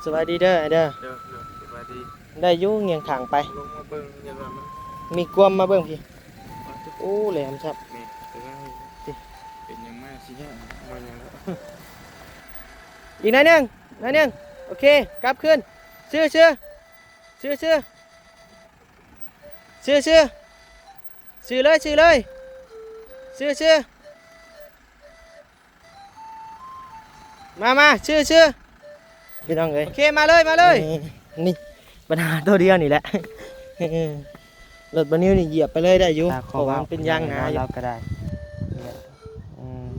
ສະບາຍດີເດີອ້າຍເດີ. ໂດຍ ໂດຍ ສະບາຍດີ. ໄດ້ຢູ່ ງຽງຂ້າງໄປ ລົງມາເບິ່ງ ຢ້ານວ່າມັນ ມີກວມ ມາເບິ່ງພີ້. ໂອ້ ແຫຼມຄັກ. ເປັນຫຍັງມາຊິແຮງ ບໍ່ຫຍັງແລ້ວ. ອີກໜ້ອຍໜຶ່ງ ໜ້ອຍໜຶ່ງ. ໂອເຄ ກັບຄືນ. ຊື່ ຊື່ ຊື່ ຊື່ ຊື່ ຊື່ ຊື່ເລີຍ ຊື່ເລີຍ ຊື່ ຊື່ ມາ ມາ ຊື່ ຊື່ ພີ່ນ້ອງເອີຍ. ໂອເຄ ມາເລີຍ ມາເລີຍ. ເອີ ນີ້ ບັນຫາໂຕດຽວນີ້ແຫຼະ. ເອີ ລົດບ່າວນິວນີ້ຢຽບໄປເລີຍໄດ້ຢູ່ ເພາະວ່າມັນເປັນຢາງໜາຢູ່. ລາວກໍໄດ້ ອືມ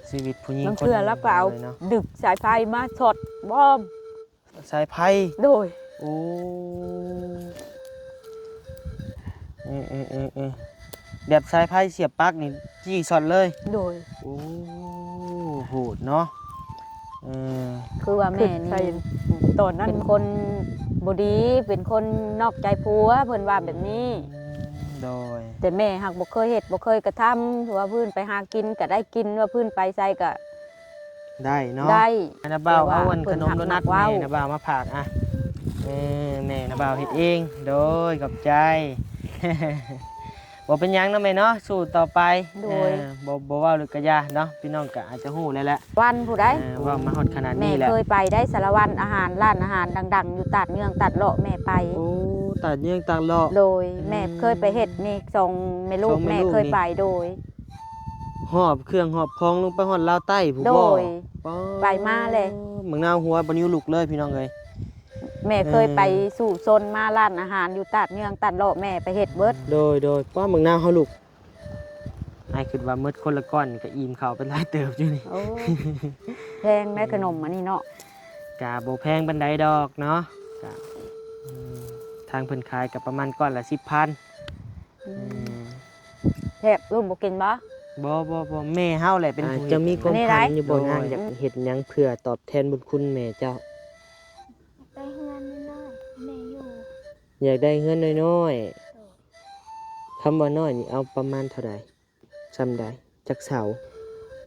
ຊີວິດຜູ້ຍິງ ບາງເທື່ອລາວກໍເອົາດຶກສາຍໄຟມາຊັອດບອມ. ສາຍໄຟ. ໂດຍ. ໂອ້ ເອີໆໆໆ ແບບສາຍໄຟສຽບປັກນີ້ ຈີ້ຊັອດເລີຍ. ໂດຍ. ໂອ້ ໂຫດເນາະ. ເອີ ຄືວ່າແມ່ນີ້ ຕອນນັ້ນເປັນຄົນບໍ່ດີ ເປັນຄົນນອກໃຈຜົວ ເພິ່ນວ່າແບບນີ້. ອືມ ໂດຍ. ແຕ່ແມ່ຫາກບໍ່ເຄີຍເຮັດ ບໍ່ເຄີຍກະທຳ ວ່າພື້ນໄປຫາກິນກະໄດ້ກິນ ວ່າພື້ນໄປໃສກະ ໄດ້ເນາະ. ໄດ້. ນ້າບ່າວເອົາອັນຂະໜົມໂດນັດແມ່ນ້າບ່າວມາຝາກ. ອະ ເອີ ແມ່ນ້າບ່າວເຮັດເອງ. ໂດຍ ຂອບໃຈ. ບໍ່ເປັນຫຍັງເນາະແມ່ເນາະ ສູ້ຕໍ່ໄປ. ໂດຍ. ເອີ ບໍ່ ບໍ່ເວົ້າເລີຍກະຢ່າເນາະ ພີ່ນ້ອງກະອາດຈະຮູ້ແລ້ວແຫຼະ ວັນຜູ້ໃດ ເອີ ເວົ້າມາຮອດຂະໜາດນີ້ແຫຼະ. ແມ່ເຄີຍໄປໄດ້ສາລະວັນ ອາຫານ ຮ້ານອາຫານດັງໆ ຢູ່ຕາດເຍືອງຕາດເລາະແມ່ໄປ. ໂອ້ ຕາດເຍືອງຕາດເລາະ. ໂດຍ. ອືມ ແມ່ເຄີຍໄປເຮັດນີ້ ສອງແມ່ລູກ ສອງແມ່ລູກ ແມ່ເຄີຍໄປ. ໂດຍ. ຫອບເຄື່ອງຫອບຂອງລົງໄປຮອດລາວໃຕ້ພຸ້ນບໍ? ໂດຍ. ໄປມາແຫຼະ ບັກນາວຫົວບໍ່ນິ້ວລຸກເລີຍພີ່ນ້ອງເອີຍ. ແມ່ເຄີຍໄປ ເອີ ສູ້ຊົນມາ ຮ້ານອາຫານຢູ່ຕາດເຍືອງຕາດເລາະ ແມ່ໄປເຮັດເບິດ. ໂດຍ ໂດຍ. ປ້າ ບັກນາວເຮົາລຸກ ອ້າຍຄິດວ່າໝົດຄົນລະກ້ອນນີ້ກໍອີ່ມເຂົ້າໄປຫຼາຍເຕີບຢູ່ນີ້. ໂອ້ ແພງໄດ໋ ອືມ ຂະໜົມອັນນີ້ເນາະ. ກະບໍ່ແພງປານໃດດອກເນາະ ກະ ອືມ ທາງເພິ່ນຂາຍກໍປະມານກ້ອນລະສິບພັນ. ອືມ ອືມ ແຊບ. ລູກບໍ່ກິນບໍ? ບໍ່ ບໍ່ ບໍ່ ແມ່ເຮົາແຫຼະເປັນຜູ້ເຮັດ. ອາ ເຈົ້າມີຄວາມຝັນຢູ່ບໍ່ນາງ? ໂດຍ. ຢາກເຮັດຫຍັງເພື່ອຕອບແທນບຸນຄຸນແມ່ເຈົ້າ? ໄດ້ເຮືອນນ້ອຍໆ ແມ່ຢູ່. ຢາກໄດ້ເຮືອນນ້ອຍໆ. ໂດຍ. ຄຳວ່ານ້ອຍນີ້ເອົາປະມານເທົ່າໃດ? ສ່ຳໃດ? ຈັກເສົາ?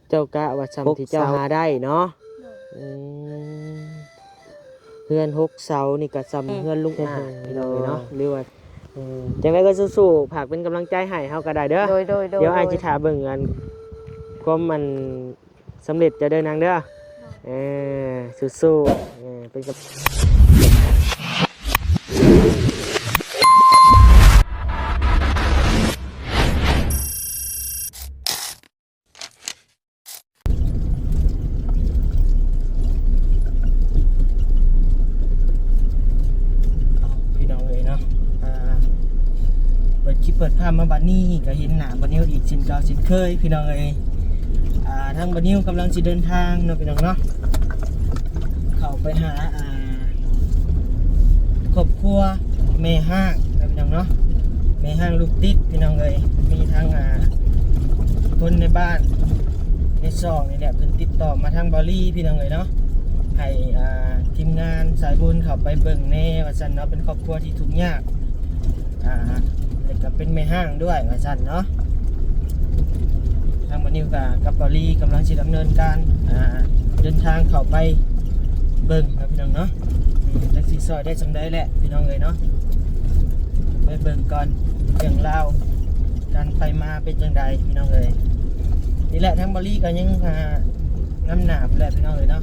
ເຈົ້າກະວ່າສ່ຳທີ່ເຈົ້າຫາໄດ້ເນາະ. ໂດຍ. ອືມ ເຮືອນຫົກເສົານີ້ກະສ່ຳເຮືອນລຸງອາ ພີ່ນ້ອງເອີຍເນາະ. ຫຼືວ່າ ເອີ ຈັ່ງໃດກໍສູ້ໆ ຝາກເປັນກຳລັງໃຈໃຫ້ເຮົາກໍໄດ້ເດີ. ໂດຍ ໂດຍ ໂດຍ. ດຽວອ້າຍຊິຖ້າເບິ່ງອັນ ຄວາມອັນ ສຳເລັດເຈົ້າເດີນາງເດີ. ໂດຍ. ເອີ ສູ້ໆ ເອີ ເປັນກຳ ພີ່ນ້ອງເອີຍເນາະ ອ່າ ເປີດຄລິບເປີດພາບມາບັດນີ້ກໍເຫັນໜ້າບ່າວນິວອີກເຊັ່ນເກົ່າເຊັ່ນເຄີຍ ພີ່ນ້ອງເອີຍ. ອ່າ ທາງບ່າວນິວກຳລັງຊິເດີນທາງເນາະ ພີ່ນ້ອງເນາະ ເຂົ້າໄປຫາ ອ່າ ຄອບຄົວແມ່ຮ້າງເນາະ ພີ່ນ້ອງເນາະ ແມ່ຮ້າງລູກຕິດ ພີ່ນ້ອງເອີຍ. ມີທັງ ອ່າ ຄົນໃນບ້ານໃນຊ່ອງນີ້ແຫຼະ ເພິ່ນຕິດຕໍ່ມາທາງບ່າວລີ ພີ່ນ້ອງເອີຍເນາະ ໃຫ້ ອ່າ ທີມງານສາຍບຸນເຂົ້າໄປເບິ່ງແດ່ວ່າຊັ້ນເນາະ ເປັນຄອບຄົວທີ່ທຸກຍາກ ອ່າ ແລ້ວກໍເປັນແມ່ຮ້າງດ້ວຍວ່າຊັ້ນເນາະ. ທາງບ່າວນິວກໍກັບບ່າວລີກຳລັງຊິດຳເນີນການ ອ່າ ເດີນທາງເຂົ້າໄປເບິ່ງເນາະ ພີ່ນ້ອງເນາະ. ອືມ ຈັກຊິຊ່ອຍໄດ້ສ່ຳໃດແຫຼະ ພີ່ນ້ອງເອີຍເນາະ ໄປເບິ່ງກ່ອນເລື່ອງລາວການໄປມາເປັນຈັ່ງໃດ ພີ່ນ້ອງເອີຍ. ນີ້ແຫຼະ ທາງບ່າວລີກໍຍັງ ອ່າ ນຳໜ້າພຸ້ນແຫຼະ ພີ່ນ້ອງເອີຍເນາະ.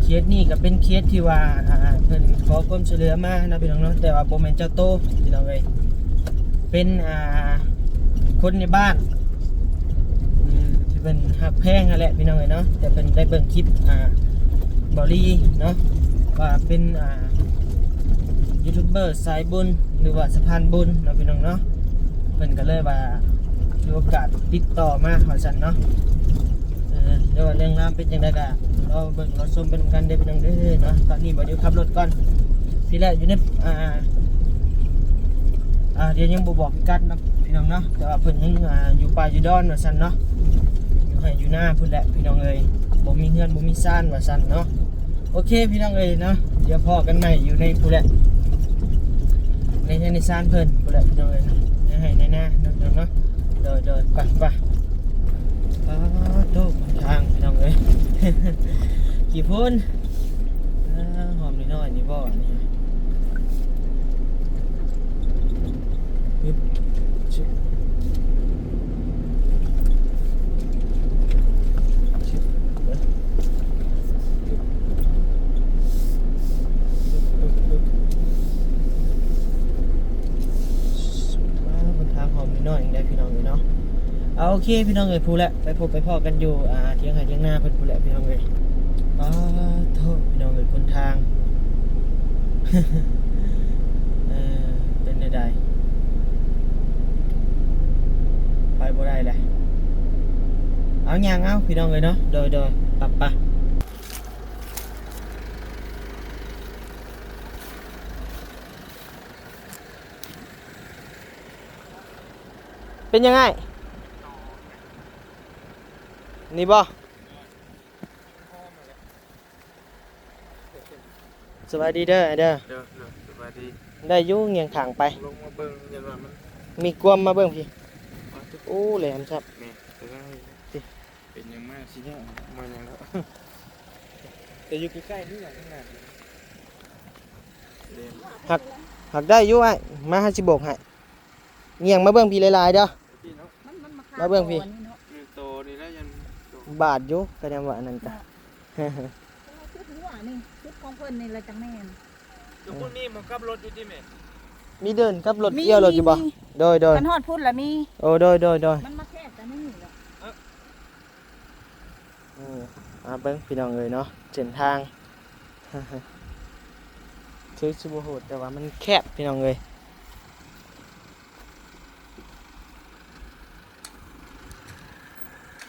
ເຂດນີ້ກໍເປັນເຂດທີ່ວ່າ ອ່າ ເພິ່ນຂໍຄວາມຊ່ວຍເຫຼືອມາເນາະ ພີ່ນ້ອງເນາະ ແຕ່ວ່າບໍ່ແມ່ນເຈົ້າໂຕ ພີ່ນ້ອງເອີຍ ເປັນ ອ່າ ຄົນໃນບ້ານ ອືມ ທີ່ເພິ່ນຮັກແພງຫັ້ນແຫຼະ ພີ່ນ້ອງເອີຍເນາະ. ແຕ່ເພິ່ນໄດ້ເບິ່ງຄລິບ ອ່າ ບ່າວລີເນາະ ວ່າເປັນ ອ່າ ຢູທູບເບີສາຍບຸນ ຫຼືວ່າສະພານບຸນເນາະ ພີ່ນ້ອງເນາະ ເພິ່ນກໍເລີຍວ່າ ມີໂອກາດຕິດຕໍ່ມາວ່າຊັ້ນເນາະ. ເອີ ແຕ່ວ່າເລື່ອງລາວເປັນຈັ່ງໃດກໍ ລໍເບິ່ງລໍຊົມໄປນຳກັນເດີພີ່ນ້ອງເດີເນາະ. ຕອນນີ້ບ່າວນິວຂັບລົດກ່ອນ ທີ່ແລກຢູ່ໃນ ອ່າ ອ່າ ດຽວຍັງບໍ່ບອກພິກັດເນາະພີ່ນ້ອງເນາະ ແຕ່ວ່າເພິ່ນຍັງ ອ່າ ຢູ່ປ່າຢູ່ດອນວ່າຊັ້ນເນາະ ຢູ່ໄຮ່ຢູ່ນາພຸ້ນແຫຼະພີ່ນ້ອງເອີຍ ບໍ່ມີເຮືອນບໍ່ມີຊານວ່າຊັ້ນເນາະ. ໂອເຄພີ່ນ້ອງເອີຍເນາະ ດຽວພໍ້ກັນໃໝ່ຢູ່ໃນພຸ້ນແຫຼະ ໃນເຮືອນໃນຊານເພິ່ນພຸ້ນແຫຼະພີ່ນ້ອງເອີຍ ໃນໄຮ່ໃນນາເນາະ ພີ່ນ້ອງເນາະ. ໂດຍ ໂດຍ ໄປ ໄປ. ປາດໂທ້ ທາງພີ່ນ້ອງເອີຍ ຂີ້ຝຸ່ນ ອ້າ ຫອມນ້ອຍໆ ນີ້ບໍ່ ອັນນີ້ ອຶບ ຊຶບ ຊຶບ ເບິ່ງ ອຶບ ອຶບ ອຶບ ອາ ເພິ່ນທາງຫອມນ້ອຍໆ ເອງໄດ໋ ພີ່ນ້ອງເອີຍເນາະ. ເອົາ ໂອເຄ ພີ່ນ້ອງເອີຍ ພຸ້ນແຫຼະ ໄປພົບໄປພໍ້ກັນຢູ່ ອ່າ ຖຽງໄຮ່ຖຽງນາເພິ່ນພຸ້ນແຫຼະ ພີ່ນ້ອງເອີຍ. ປາໂທ້ ພີ່ນ້ອງເອີຍ ຫົນທາງ ເອີ ເປັນແນວໃດ ໄປບໍ່ໄດ້ແຫຼະ. ເອົາ ຍ່າງເອົາ ພີ່ນ້ອງເອີຍເນາະ. ໂດຍ ໂດຍ ປະ ປະ. ເປັນຫຍັງອ້າຍ? ນີ້ບໍ່? ສະບາຍດີເດີອ້າຍເດີ. ໂດຍ ໂດຍ ສະບາຍດີ. ໄດ້ຢູ່ ງຽງທາງໄປ ລົງມາເບິ່ງ ຢ້ານວ່າມັນມີກວມ ມາເບິ່ງພີ້. ໂອ້ ແຫຼມຄັກ. ແມ່ນ ເປັນຫຍັງມາຊິຍາກ ມາຫຍັງແລ້ວ ແຕ່ຢູ່ໃກ້ໆ ນີ້ຫຍັງຂະໜາດ ແຫຼມ ຫາກ ຫາກໄດ້ຢູ່ອ້າຍ. ມາ ເຮົາຊິໂບກໃຫ້. ງຽງມາເບິ່ງພີ້ຫຼາຍໆເດີ. ມັນ ມັນມາຄາ ມາເບິ່ງພີ້ ໂຕນີ້ເນາະ ແມ່ນໂຕນີ້ແຫຼະ ຢ້ານໂຕບາດຢູ່ ກະຍັງວ່າອັນນັ້ນກະ ເນາະ ຈຸດຫົວນີ້ ຈຸດຂອງເພິ່ນນີ້ລະຈັ່ງແມ່ນ. ຢູ່ພຸ້ນມີໝ່ອງກັບລົດຢູ່ຕິແມ່? ມີເດີ່ນກັບລົດ ມີ ກ່ຽວລົດຢູ່ບໍ່? ມີ ໂດຍ ໂດຍ ຄັນຮອດພຸ້ນລະມີ. ໂອ້ ໂດຍ ໂດຍ ໂດຍ ມັນມາແຄບກັນໃນນີ້ເນາະ. ເອີ ມາເບິ່ງພີ່ນ້ອງເອີຍເນາະ ເສັ້ນທາງ ຄືຊິບໍ່ໂຫດ ແຕ່ວ່າມັນແຄບພີ່ນ້ອງເອີຍ.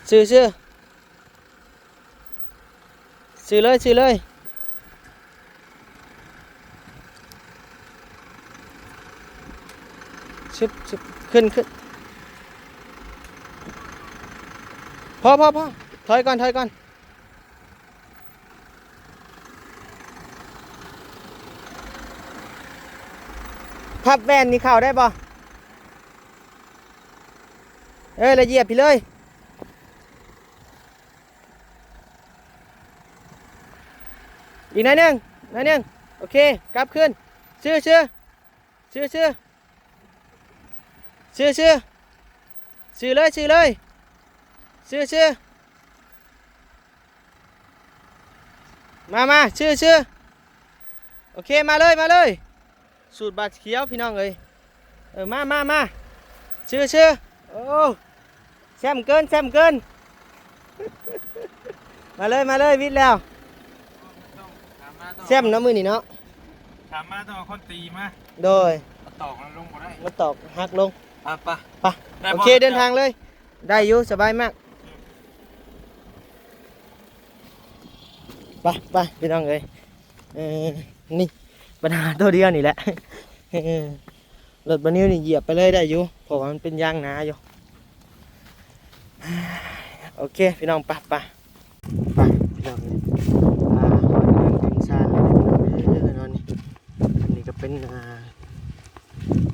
ຊື່ ຊື່ ຊື່ເລີຍ ຊື່ເລີຍ. ຊຶບ ຊຶບ ຂຶ້ນ ຂຶ້ນ ພໍ ພໍ ພໍ ຖອຍກ່ອນ ຖອຍກ່ອນ. ພັບແວ່ນນີ້ເຂົ້າໄດ້ບໍ່? ເອີ ລະຢຽບພີ້ເລີຍ. ອີກໜ້ອຍໜຶ່ງ ໜ້ອຍໜຶ່ງ. ໂອເຄ ກັບຄືນ. ຊື່ ຊື່ ຊື່ ຊື່ ຊື່ ຊື່ ຊື່ເລີຍ ຊື່ເລີຍ ຊື່ ຊື່ ມາ ມາ ຊື່ ຊື່. ໂອເຄ ມາເລີຍ ມາເລີຍ. ສູດບາດຂຽວພີ່ນ້ອງເອີຍ. ເອີ ມາ ມາ ມາ ຊື່ ຊື່. ໂອ້ ແຊມເກີນ ແຊມເກີນ. ມາເລີຍ ມາເລີຍ ວິດແລ້ວ. ແຊມເນາະມື້ນີ້ເນາະ. ຖາມມາຕ້ອງເອົາຄົນຕີມາ. ໂດຍ ມາຕອກມັນລົງບໍ່ໄດ້ ມາຕອກຫັກລົງ. ໄປ ໄປ ໄປ. ໂອເຄ ເດີນທາງເລີຍ. ໄດ້ຢູ່ ສະບາຍມາກ. ໄປ ໄປ ພີ່ນ້ອງເອີຍ. ເອີ ນີ້ ບັນຫາໂຕດຽວນີ້ແຫຼະ. ເອີ ລົດບ່າວນິວນີ້ຢຽບໄປເລີຍໄດ້ຢູ່ ເພາະວ່າມັນເປັນຢາງໜາຢູ່. ໂອເຄ ພີ່ນ້ອງ ໄປ ໄປ ໄປ ພີ່ນ້ອງເອີຍ. ອ່າ ຮອດເຮືອນເຖິງຊານແລ້ວເນາະ ພີ່ນ້ອງເອີຍເນາະ. ນີ້ ອັນນີ້ກະເປັນ ອ່າ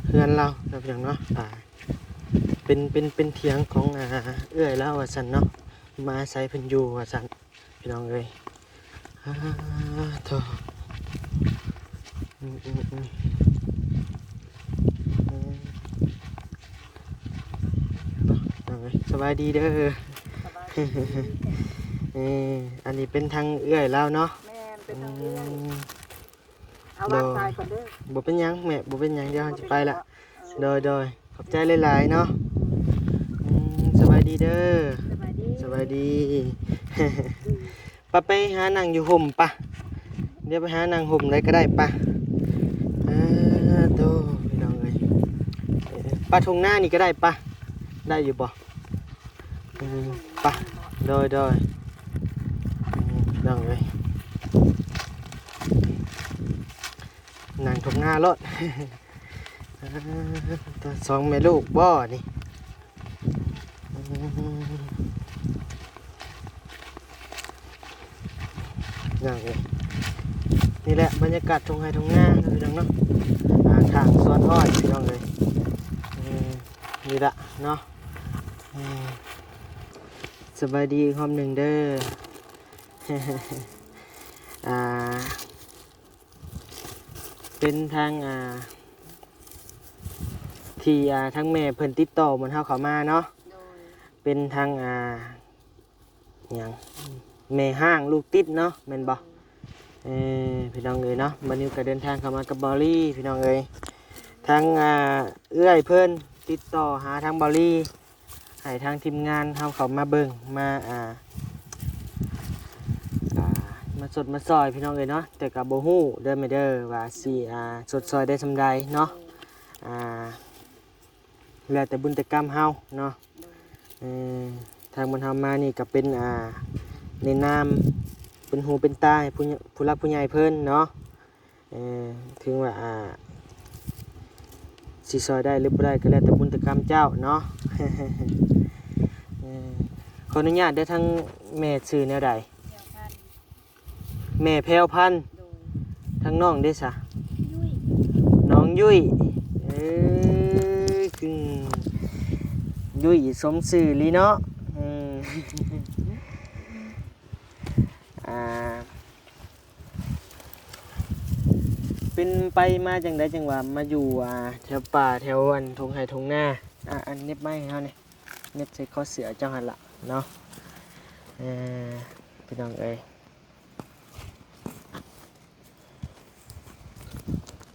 ເຮືອນລາວເນາະ ພີ່ນ້ອງເນາະ. ອ່າ ເປັນ ເປັນ ເປັນຖຽງຂອງ ອ່າ ເອື້ອຍລາວວ່າຊັ້ນເນາະ ມາອາໄສເພິ່ນຢູ່ວ່າຊັ້ນ. ພີ່ນ້ອງເອີຍ ອາ ໂທ້ ອືມ ອືມ ອືມ ອືມ ເນາະ ພີ່ນ້ອງເອີຍ ສະບາຍດີເດີ. ສະບາຍດີ. ເອີ ອັນນີ້ເປັນທາງເອື້ອຍລາວເນາະ. ແມ່ນ ເປັນທາງເອື້ອຍ. ອືມ ເອົາວາງສາຍກ່ອນເດີ. ບໍ່ເປັນຫຍັງແມ່ ບໍ່ເປັນຫຍັງ ດຽວເຮົາຊິໄປລະ. ເອີ ໂດຍ ໂດຍ ຂອບໃຈຫຼາຍໆເນາະ. ອືມ ສະບາຍດີເດີ. ສະບາຍດີ ສະບາຍດີ. ອືມ ປະ ໄປຫານັ່ງຢູ່ຮົ່ມປະ. ດຽວໄປຫານັ່ງຮົ່ມໃດກະໄດ້ປະ. ອາ ໂທ້ ພີ່ນ້ອງເອີຍ ປະ ທົ່ງນານີ້ກະໄດ້ປະ. ໄດ້ຢູ່ບໍ່? ອືມ ປະ ໂດຍ ໂດຍ ອືມ ພີ່ນ້ອງເອີຍ ນັ່ງທົ່ງນາໂລດ. ອາ ສອງແມ່ລູກບໍ່ນີ້? ອືມ ພີ່ນ້ອງເອີຍ ນີ້ແຫຼະບັນຍາກາດທົ່ງໄຮ່ທົ່ງນາເນາະ ພີ່ນ້ອງເນາະ. ອ່າ ຂ້າງສວນອ້ອຍ ພີ່ນ້ອງເອີຍ ເອີ ນີ້ລະເນາະ. ເອີ ສະບາຍດີອີກຮອບໜຶ່ງເດີ. ອ່າ ເປັນທາງ ອ່າ ທີ່ ອ່າ ທາງແມ່ເພິ່ນຕິດຕໍ່ໝູ່ເຮົາເຂົ້າມາເນາະ. ໂດຍ. ເປັນທາງ ອ່າ ຫຍັງ ແມ່ຮ້າງລູກຕິດເນາະ ແມ່ນບໍ່? ເອີ ພີ່ນ້ອງເອີຍເນາະ ບາດນີ້ກໍເດີນທາງເຂົ້າມາກັບເບົາລີ ພີ່ນ້ອງເອີຍ. ທາງ ອ່າ ເອື້ອຍເພິ່ນຕິດຕໍ່ຫາທາງເບົາລີ ໃຫ້ທາງທີມງານເຮົາເຂົ້າມາເບິ່ງ ມາ ອ່າ ອ່າ ມາຊົດມາຊ່ອຍ ພີ່ນ້ອງເອີຍເນາະ. ແຕ່ກໍບໍ່ຮູ້ເດີແມ່ເດີ ວ່າຊິ ອ່າ ຊົດຊ່ອຍໄດ້ສ່ຳໃດເນາະ. ອ່າ ແລ້ວແຕ່ບຸນແຕ່ກຳເຮົາເນາະ. ເອີ ທາງບ້ານເຮົາມານີ້ກໍເປັນ ອ່າ ໃນນາມເປັນຫູເປັນຕາໃຫ້ຜູ້ ຜູ້ຫຼັກຜູ້ໃຫຍ່ເພິ່ນເນາະ. ເອີ ເຖິງວ່າ ອ່າ ຊິຊ່ອຍໄດ້ຫຼືບໍ່ໄດ້ກໍແລ້ວແຕ່ບຸນແຕ່ກຳເຈົ້າເນາະ. ເອີ ຂໍອະນຸຍາດເດີ ທາງແມ່ຊື່ແນວໃດ? ແມ່ແພ້ວພັນ. ໂດຍ. ທາງນ້ອງເດ້ຊະ? ຍຸ້ຍ. ນ້ອງຍຸ້ຍ. ເອີ ຄືຍຸ້ຍສົມຊື່ອີ່ຫຼີເນາະ. ອືມ ອ່າ ເປັນໄປມາຈັ່ງໃດ ຈັ່ງວ່າມາຢູ່ ອ່າ ແຖວປ່າແຖວອັນທົ່ງໄຮ່ທົ່ງນາ? ອ່າ ອັນເໜັບໄມ້ໃຫ້ເຮົາແດ່ ເໜັບໃສ່ຄໍເສື້ອເຈົ້າຫັ້ນລະເນາະ. ເອີ ພີ່ນ້ອງເອີຍ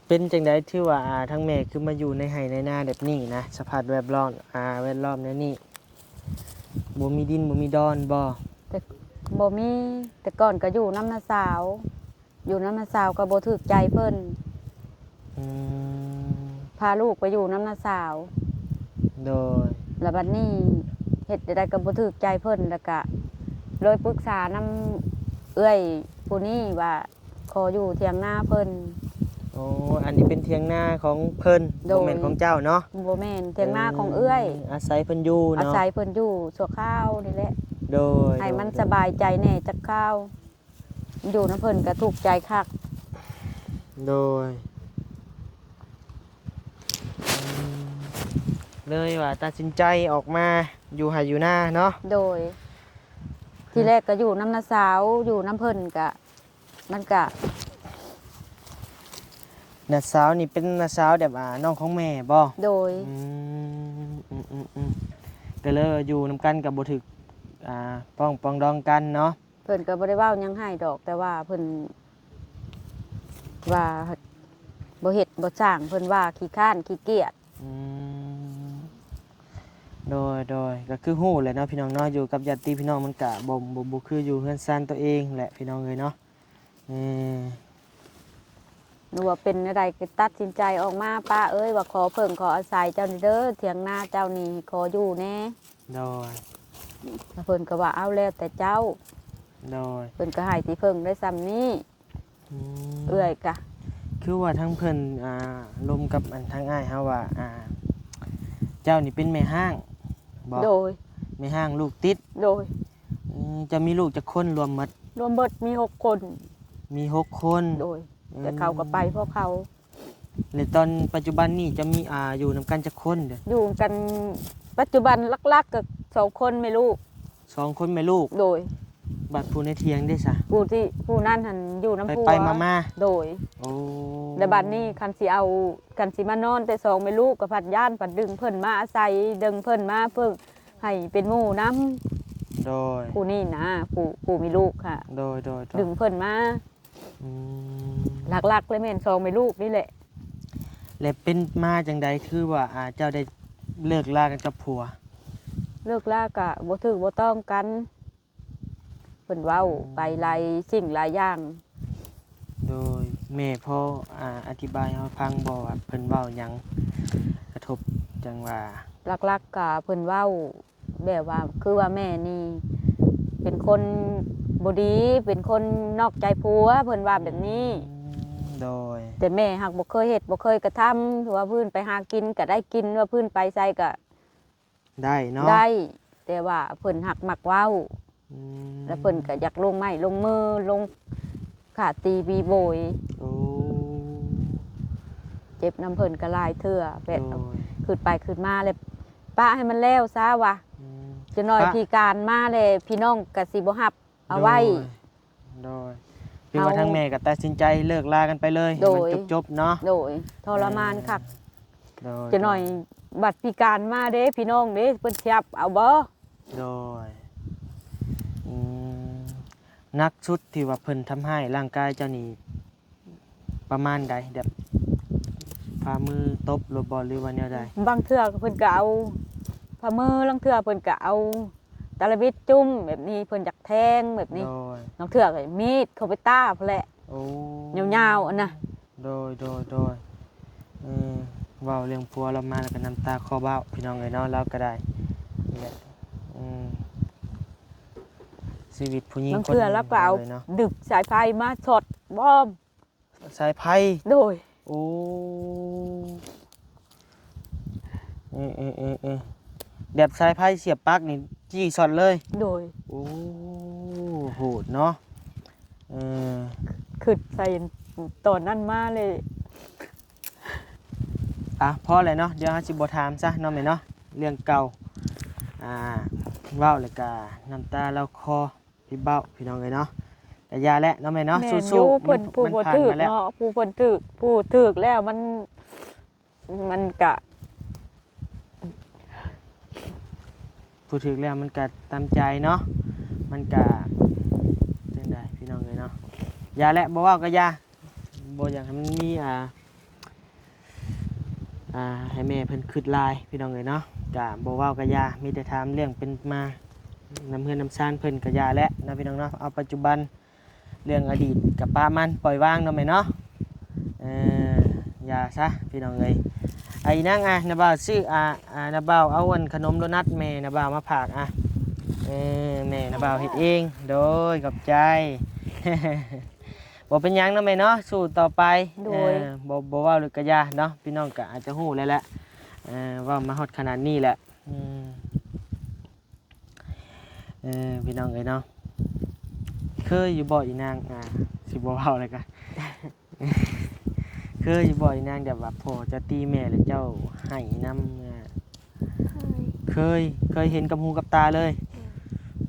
ເປັນຈັ່ງໃດ ຖືວ່າ ອ່າ ທາງແມ່ຄືມາຢູ່ໃນໄຮ່ໃນນາແບບນີ້ນະ ສະພາບແວດລ້ອມ ອ່າ ແວດລ້ອມແນວນີ້ ບໍ່ມີດິນບໍ່ມີດອນບໍ່? ແຕ່ ບໍ່ມີ. ແຕ່ກ່ອນກໍຢູ່ນຳນ້າສາວ ຢູ່ນຳນ້າສາວກໍບໍ່ຖືກໃຈເພິ່ນ. ອືມ ພາລູກໄປຢູ່ນຳນ້າສາວ. ໂດຍ. ແລ້ວບັດນີ້ເຮັດຈັ່ງໃດກໍບໍ່ຖືກໃຈເພິ່ນ ແລ້ວກະເລີຍປຶກສານຳເອື້ອຍຜູ້ນີ້ວ່າ ຂໍຢູ່ຖຽງນາເພິ່ນ. ໂອ້ ອັນນີ້ເປັນຖຽງນາຂອງເພິ່ນ. ໂດຍ. ບໍ່ແມ່ນຂອງເຈົ້າເນາະ? ບໍ່ແມ່ນ, ຖຽງນາຂອງເອື້ອຍ. ເອີ ອາໄສເພິ່ນຢູ່ເນາະ? ອາໄສເພິ່ນຢູ່ຊົ່ວຄາວນີ້ແຫຼະ. ໂດຍ. ໃຫ້ມັນ ໂດຍ ສະບາຍໃຈແດ່ຈັກຄາວ. ຢູ່ນຳເພິ່ນກໍທຸກໃຈຄັກ. ໂດຍ. ອືມ ເລີຍວ່າຕັດສິນໃຈອອກມາຢູ່ໄຮ່ຢູ່ນາເນາະ? ໂດຍ. ທີແລກກໍຢູ່ນຳນ້າສາວ ຢູ່ນຳເພິ່ນກະ ມັນກະ ນ້າສາວນີ້ເປັນນ້າສາວແບບ ອ່າ ນ້ອງຂອງແມ່ບໍ່? ໂດຍ. ອືມ ອືມໆໆ ກໍເລີຍວ່າຢູ່ນຳກັນກໍບໍ່ຖືກ ອ່າ ປອງ ປອງດອງກັນເນາະ? ເພິ່ນກໍບໍ່ໄດ້ເວົ້າຫຍັງໃຫ້ດອກ ແຕ່ວ່າເພິ່ນວ່າບໍ່ເຮັດບໍ່ສ້າງ ເພິ່ນວ່າຂີ້ຄ້ານຂີ້ກຽດ. ອືມ ໂດຍໆ ກໍຄືຮູ້ແຫຼະເນາະ ພີ່ນ້ອງເນາະ ຢູ່ກັບຍາດຕິພີ່ນ້ອງມັນກະບໍ່ ບໍ່ ບໍ່ຄືຢູ່ເຮືອນຊານຕົວເອງແຫຼະ ພີ່ນ້ອງເອີຍເນາະ. ເອີ ຫຼືວ່າເປັນແນວໃດກໍຕັດສິນໃຈອອກມາ ປ້າເອີຍ ວ່າຂໍເພິ່ງຂໍອາໄສເຈົ້າແດ່ເດີ ຖຽງນາເຈົ້ານີ້ຂໍຢູ່ແດ່. ໂດຍ. ແລ້ວເພິ່ນກໍວ່າ ເອົາ ແລ້ວແຕ່ເຈົ້າ. ໂດຍ. ເພິ່ນກໍໃຫ້ທີ່ເພິ່ງໄດ້ສ່ຳນີ້. ອືມ ເອື້ອຍກະ ຄືວ່າທາງເພິ່ນ ອ່າ ລົມກັບອັນທາງອ້າຍເຮົາວ່າ ອ່າ ເຈົ້ານີ້ເປັນແມ່ຮ້າງບໍ່? ໂດຍ. ແມ່ຮ້າງລູກຕິດ? ໂດຍ. ອືມ ເຈົ້າມີລູກຈັກຄົນລວມໝົດ? ລວມເບິດມີຫົກຄົນ. ມີຫົກຄົນ. ໂດຍ. ອືມ ແຕ່ເຂົາກໍໄປພວກເຂົາ. ແລະຕອນປັດຈຸບັນນີ້ເຈົ້າມີ ອ່າ ຢູ່ນຳກັນຈັກຄົນເດ? ຢູ່ນຳກັນປັດຈຸບັນຫຼັກໆກໍສອງຄົນແມ່ລູກ. ສອງຄົນແມ່ລູກ. ໂດຍ. ບັດຜູ້ໃນຖຽງເດ້ຊະ? ຜູ້ທີ່ ຜູ້ນັ້ນຫັ້ນຢູ່ນຳຜົວ. ໄປໆມາໆ. ໂດຍ. ໂອ້ ແລະບັດນີ້ຄັນຊິເອົາ ຄັນຊິມານອນແຕ່ສອງແມ່ລູກກໍພັດຢ້ານ ພັດດຶງເພິ່ນມາອາໄສ ດຶງເພິ່ນມາເພິ່ງໃຫ້ເປັນໝູ່ນຳ. ໂດຍ. ຜູ້ນີ້ນະ ຜູ້ ຜູ້ມີລູກຫະ. ໂດຍໆໆ. ດຶງເພິ່ນມາ. ອືມ ຫຼັກໆເລີຍແມ່ນສອງແມ່ລູກນີ້ແຫຼະ. ແລະເປັນມາຈັ່ງໃດ ຄືວ່າ ອ່າ ເຈົ້າໄດ້ເລີກລາກັນກັບຜົວ? ເລີກລາກະບໍ່ຖືກບໍ່ຕ້ອງກັນ. ເພິ່ນເວົ້າ ອືມ ໄປຫຼາຍສິ່ງຫຼາຍຢ່າງ. ໂດຍ. ແມ່ພໍ ອ່າ ອະທິບາຍໃຫ້ເຮົາຟັງບໍ່ວ່າເພິ່ນເວົ້າຫຍັງກະທົບຈັ່ງວ່າ? ຫຼັກໆກະເພິ່ນເວົ້າ ແບບວ່າ ຄືວ່າແມ່ນີ້ເປັນຄົນບໍ່ດີ ເປັນຄົນນອກໃຈຜົວ ເພິ່ນວ່າແບບນີ້. ອືມ ໂດຍ. ແຕ່ແມ່ຫາກບໍ່ເຄີຍເຮັດ ບໍ່ເຄີຍກະທຳ ວ່າເພິ່ນໄປຫາກິນກະໄດ້ກິນ ວ່າເພິ່ນໄປໃສກະໄດ້ເນາະ ໄດ້ ແຕ່ວ່າເພິ່ນຫາກມັກເວົ້າ. ອືມ ແລ້ວເພິ່ນກະຢາກລົງໄມ້ລົງມື ລົງຂ້າຕີຕີໂບຍ. ໂອ້ ເຈັບນຳເພິ່ນກະຫຼາຍເທື່ອ ແບບ ໂດຍ ຄຶດໄປຄຶດມາແລ້ວ ປະໃຫ້ມັນແລ້ວຊະວ່າ. ອືມ ຈັກໜ້ອຍ ປະ ພິການມາແລ້ວ ພີ່ນ້ອງກະຊິບໍ່ຮັບເອົາໄວ້. ໂດຍ. ໂດຍ ຄືວ່າ ເຮົາ ທາງແມ່ກໍຕັດສິນໃຈເລີກລາກັນໄປເລີຍ ໃຫ້ມັນ ໂດຍ ຈົບໆເນາະ. ໂດຍ ທໍລະມານຄັກ. ເອີ ໂດຍ ຈະໜ້ອຍ ໂດຍ ບັດພິການມາເດ້ ພີ່ນ້ອງເດ້ ເພິ່ນຊິຮັບເອົາບໍ່? ໂດຍ ອືມ ໜັກສຸດທີ່ວ່າເພິ່ນທຳຮ້າຍຮ່າງກາຍເຈົ້ານີ້ ປະມານໃດ? ແບບຝ່າມືຕົບໂລດບໍ່ ຫຼືວ່າແນວໃດ? ບາງເທື່ອເພິ່ນກໍເອົາຝ່າມື ລາງເທື່ອເພິ່ນກໍເອົາຕະລະບິດຈຸ້ມແບບນີ້ ເພິ່ນຢາກແທງແບບນີ້. ໂດຍ ລາງເທື່ອກໍມີດເຂົ້າໄປຕາພຸ້ນແຫຼະ. ໂອ້ ຍາວໆ ອັນນະ. ໂດຍ ໂດຍ ໂດຍ ເອີ ເວົ້າເລື່ອງຜົວລາວມາແລ້ວກໍນ້ຳຕາຄໍເບົາ ພີ່ນ້ອງເອີຍເນາະ. ລາວກໍໄດ້ນີ້ແຫຼະ ອືມ ຊີວິດຜູ້ຍິງ ບາງເທື່ອ ຄົນໜຶ່ງ ລາວກໍເອົາ ພີ່ນ້ອງເອີຍເນາະ ດຶກສາຍໄຟມາຊັອດບອມ ສາຍໄຟ. ໂດຍ ໂອ້ ເອີໆໆໆ ແບບສາຍໄຟສຽບປັກນີ້ ຈີ້ຊັອດເລີຍ. ໂດຍ ໂອ້ ໂຫດເນາະ. ເອີ ຄ- ຄິດໃສ່ຕອນນັ້ນມາເລີຍ. ອ່ະ ພໍແລ້ວເນາະ ດຽວເຮົາຊິບໍ່ຖາມຊະເນາະແມ່ເນາະ ເລື່ອງເກົ່າ. ອ່າ ເວົ້າແລ້ວກະນ້ຳຕາລາວຄໍ ພີ່ເບົາ ພີ່ນ້ອງເອີຍເນາະ. ກະຢ່າແຫຼະເນາະແມ່ເນາະ. ແມ່ນ ສູ້ໆ ຢູ່ ເພິ່ນ ມັນ ຜູ້ ມັນ ບໍ່ຖືກ ຜ່ານມາແລ້ວເນາະ ຜູ້ເພິ່ນຖືກ ຜູ້ຖືກແລ້ວມັນ ມັນກະ ຜູ້ຖືກແລ້ວມັນກະຕາມໃຈເນາະ ມັນກະ ຈັ່ງໃດ ພີ່ນ້ອງເອີຍເນາະ. ຢ່າແຫຼະ ບໍ່ເວົ້າກໍຢ່າ ບໍ່ຢາກໃຫ້ມັນມີ ອ່າ ອ່າ ໃຫ້ແມ່ເພິ່ນຄຶດຫຼາຍ ພີ່ນ້ອງເອີຍເນາະ. ກະບໍ່ເວົ້າກໍຢ່າ ມີແຕ່ຖາມເລື່ອງເປັນມານຳເຮືອນນຳຊານເພິ່ນ ກໍຢ່າແຫຼະເນາະ ພີ່ນ້ອງເນາະ. ເອົາປັດຈຸບັນ ເລື່ອງອະດີດກໍປະມັນ ປ່ອຍວາງເນາະແມ່ເນາະ. ເອີ ຢ່າຊະ ພີ່ນ້ອງເອີຍ. ອາ ອີນາງ ອາ ນ້າບ່າວຊື້ ອາ ອາ ນ້າບ່າວເອົາອັນຂະໜົມໂດນັດແມ່ນ້າບ່າວມາຝາກ ອາ ເອີ ແມ່ນ້າບ່າວເຮັດເອງ. ໂດຍ ຂອບໃຈ. ບໍ່ເປັນຫຍັງເນາະແມ່ເນາະ ສູ້ຕໍ່ໄປ. ໂດຍ ເອີ ບໍ່ ບໍ່ເວົ້າເລີຍກໍຢ່າເນາະ ພີ່ນ້ອງກໍອາດຈະຮູ້ແລ້ວແຫຼະ. ເອີ ເວົ້າມາຮອດຂະໜາດນີ້ແຫຼະ. ອືມ ເອີ ພີ່ນ້ອງເອີຍເນາະ ເຄີຍຢູ່ບໍ່ອີນາງ ອ່າ ຊິບໍ່ເວົ້າແລ້ວກະ ເຄີຍຢູ່ບໍ່ອີນາງ ແບບວ່າພໍ່ເຈົ້າຕີແມ່ແລ້ວເຈົ້າໄຫ້ນຳ? ອ່າ ເຄີຍ ເຄີຍ ເຄີຍເຫັນກັບຫູກັບຕາເລີຍ. ໂດຍ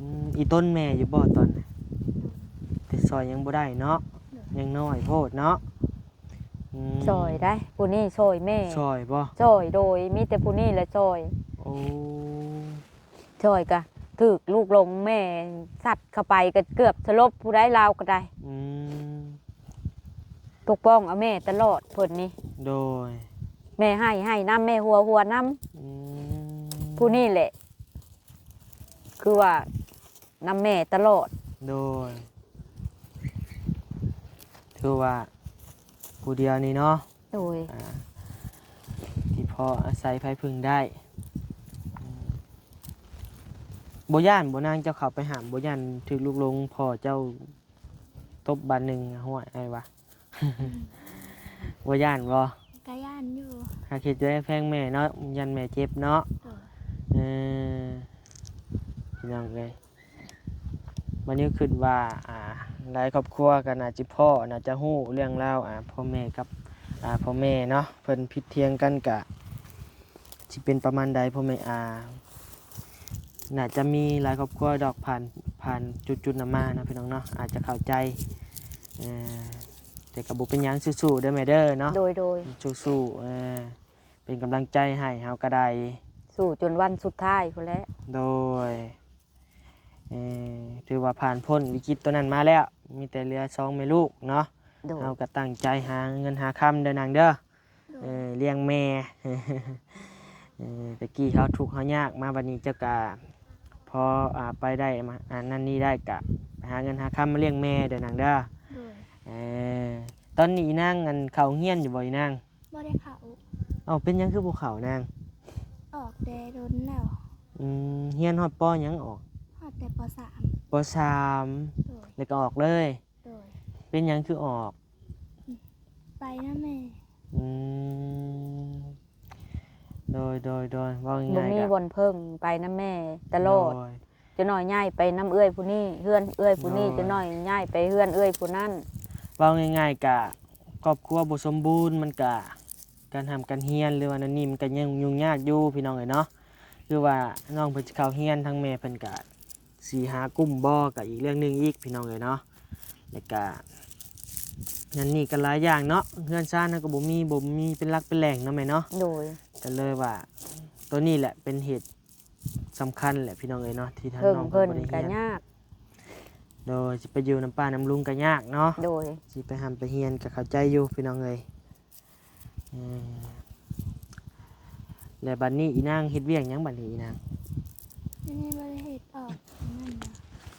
ອືມ ອີຕົນແມ່ຢູ່ບໍ່ຕອນນັ້ນ? ໂດຍ ແຕ່ຊ່ອຍຍັງບໍ່ໄດ້ເນາະ. ໂດຍ ຍັງນ້ອຍໂພດເນາະ. ອືມ ຊ່ອຍໄດ໋ ຜູ້ນີ້ຊ່ອຍແມ່. ຊ່ອຍບໍ່? ຊ່ອຍ ໂດຍ ມີແຕ່ຜູ້ນີ້ແຫຼະຊ່ອຍ. ໂອ້ ຊ່ອຍກະຖືກລູກຫຼົງແມ່ຊັດເຂົ້າໄປ ກະເກືອບສະຫຼົບຜູ້ໃດລາວກະໄດ້. ອືມ ປົກປ້ອງເອົາແມ່ຕະຫຼອດເພິ່ນນີ້. ໂດຍ ແມ່ໄຫ້ ໄຫ້ນຳ ແມ່ຫົວ ຫົວນຳ. ອືມ ຜູ້ນີ້ແຫຼະ ຄືວ່ານຳແມ່ຕະຫຼອດ. ໂດຍ ຖືວ່າຜູ້ດຽວນີ້ເນາະ. ໂດຍ ອ່າ ທີ່ພໍອາໄສໄພເພິ່ງໄດ້. ອືມ ບໍ່ຢ້ານບໍ່ນາງ ເຈົ້າເຂົ້າໄປຫ້າມ ບໍ່ຢ້ານຖືກລູກຫຼົງພໍ່ເຈົ້າຕົບບາດໜຶ່ງ ຫ້ວຍ ອ້າຍວ່າ ບໍ່ຢ້ານບໍ່? ກໍຢ້ານຢູ່ ຫາກເຮັດໃຈແພງແມ່ເນາະ ຢ້ານແມ່ເຈັບເນາະ. ໂດຍ ເອີ ພີ່ນ້ອງເອີຍ ບາດນີ້ຄິດວ່າ ອ່າ ຫຼາຍຄອບຄົວກໍໜ້າຈະພໍ້ ໜ້າຈະຮູ້ເລື່ອງລາວ ອ່າ ພໍ່ແມ່ກັບ ອ່າ ພໍ່ແມ່ເນາະ ເພິ່ນຜິດຖຽງກັນກະຊິເປັນປະມານໃດ ພໍ່ແມ່ ອ່າ ໜ້າຈະມີຫຼາຍຄອບຄົວດອກ ຜ່ານ ຜ່ານຈຸດໆນັ້ນມາເນາະ ພີ່ນ້ອງເນາະ ອາດຈະເຂົ້າໃຈ. ເອີ ແຕ່ກໍບໍ່ເປັນຫຍັງ ສູ້ໆເດີແມ່ເດີເນາະ. ໂດຍ ໂດຍ ສູ້ໆ ເອີ ເປັນກຳລັງໃຈໃຫ້ເຮົາກໍໄດ້ ສູ້ຈົນວັນສຸດທ້າຍພຸ້ນແຫຼະ. ໂດຍ ເອີ ຖືວ່າຜ່ານພົ້ນວິກິດຕົວນັ້ນມາແລ້ວ ມີແຕ່ເຫຼືອສອງແມ່ລູກເນາະ. ໂດຍ ເຮົາກໍຕັ້ງໃຈຫາເງິນຫາຄຳເດີນາງເດີ. ໂດຍ ເອີ ລ້ຽງແມ່ ເອີ ແຕ່ກີ້ເຮົາທຸກເຮົາຍາກ ມາບັດນີ້ເຈົ້າກໍພໍ ອ່າ ໄປໄດ້ ມາ ອັນນັ້ນນີ້ໄດ້ ກໍໄປຫາເງິນຫາຄຳມາລ້ຽງແມ່ເດີນາງເດີ. ໂດຍ ເອີ ຕອນນີ້ອີນາງ ອັນ ເຂົ້າໂຮງຮຽນຢູ່ບໍ່ອີນາງ? ບໍ່ໄດ້ເຂົ້າ. ເອົ້າ ເປັນຫຍັງຄືບໍ່ເຂົ້ານາງ? ອອກແຕ່ດົນແລ້ວ. ອືມ ຮຽນຮອດ ປໍ ຫຍັງອອກ? ຮອດແຕ່ ປໍສາມ. ປໍສາມ ໂດຍ ແລ້ວກໍອອກເລີຍ. ໂດຍ ເປັນຫຍັງຄືອອກ? ໄປນຳແມ່. ອືມ ໂດຍ ໂດຍ ໂດຍ ເວົ້າງ່າຍໆ ບໍ່ມີ ກໍ ບ່ອນເພິ່ງ ໄປນຳແມ່ຕະຫຼອດ. ໂດຍ ຈັກໜ້ອຍຍ້າຍໄປນຳເອື້ອຍຜູ້ນີ້ ເຮືອນເອື້ອຍຜູ້ນີ້. ໂດຍ ຈັກໜ້ອຍຍ້າຍໄປເຮືອນເອື້ອຍຜູ້ນັ້ນ. ເວົ້າງ່າຍໆ ກະຄອບຄົວບໍ່ສົມບູນ ມັນກະ ການຮ່ຳການຮຽນ ຫຼືວ່ານັ້ນນີ້ ມັນກະຍັງຫຍຸ້ງຍາກຢູ່ ພີ່ນ້ອງເອີຍເນາະ. ຄືວ່ານ້ອງເພິ່ນຊິເຂົ້າຮຽນ ທາງແມ່ເພິ່ນກະຊິຫາກຸ້ມບໍ່ ກະອີກເລື່ອງໜຶ່ງອີກ ພີ່ນ້ອງເອີຍເນາະ. ແລ້ວກະ ອັນນີ້ກໍຫຼາຍຢ່າງເນາະ ເຮືອນຊານເຮົາກໍບໍ່ມີ ບໍ່ມີເປັນຫຼັກເປັນແຫຼ່ງເນາະແມ່ເນາະ. ໂດຍ ກໍເລີຍວ່າ ໂຕນີ້ແຫຼະເປັນເຫດສຳຄັນແຫຼະພີ່ນ້ອງເອີຍເນາະ ທີ່ທາງ ເຖິງ ນ້ອງເພິ່ນ ເພິ່ນ ບໍ່ໄດ້ ກໍ ຮຽນ ຍາກ. ໂດຍ ຊິໄປຢູ່ນຳປ້ານຳລຸງກໍຍາກເນາະ. ໂດຍ ຊິໄປຮ່ຳໄປຮຽນກໍເຂົ້າໃຈຢູ່ພີ່ນ້ອງເອີຍ. ເອີ ແລ້ວບັດນີ້ອີນາງເຮັດວຽກຫຍັງບັດນີ້ອີນາງ? ດຽວນີ້ບໍ່ໄດ້ເຮັດອອກ ນັ້ນນະ.